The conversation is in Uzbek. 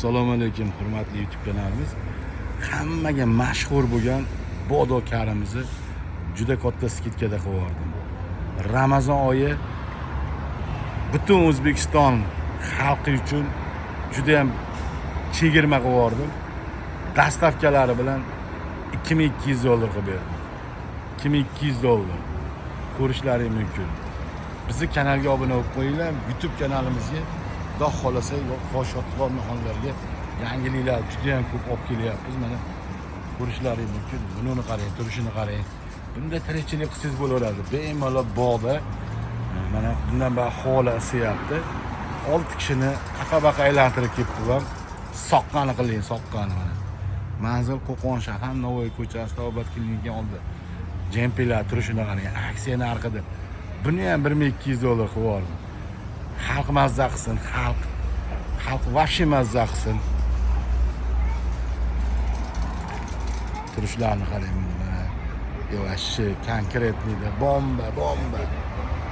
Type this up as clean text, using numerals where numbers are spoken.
Assalomu alaykum, hurmatli YouTube kanalimiz. Hammaga mashhur bo'lgan Bodo karimizni juda katta скидка da qilib yubordim. Ramazon oyi butun O'zbekiston xalqi uchun juda ham chegirma qilib yubordim. Доставка lari bilan 2200 dollar qilib berdim. 2200 dollar. Ko'rishlaring mumkin. Bizni kanalga obuna bo'lib qo'yinglar. YouTube kanalimizga, Xudo xohlasa, yosh mehmonlarga yangiliklar juda ham ko'p olib kelyapmiz. Mana, ko'rishlaring mumkin. Buni qarang, turishini qarang. Bunda tirikchilik qilsangiz bo'laveradi. Bemalol bog'da mana bundan buyoq havolar isiyapti. 6 kishini aqa-baqa aylantirib kelibdi ham. Soqqani qiling, soqqani mana. Manzil Qo'qon shahar, Navoiy ko'chasi, Tavobat klinika oldida. Jempilar turishini qarang, aksiya narxida. Buni ham 1200 dollar qilib yubordim. Xalq mazza qilsin, xalq. Xalq вообще mazza qilsin. Turishlarini qarang mana. Yo, вообще конкретный da bomba, bomba.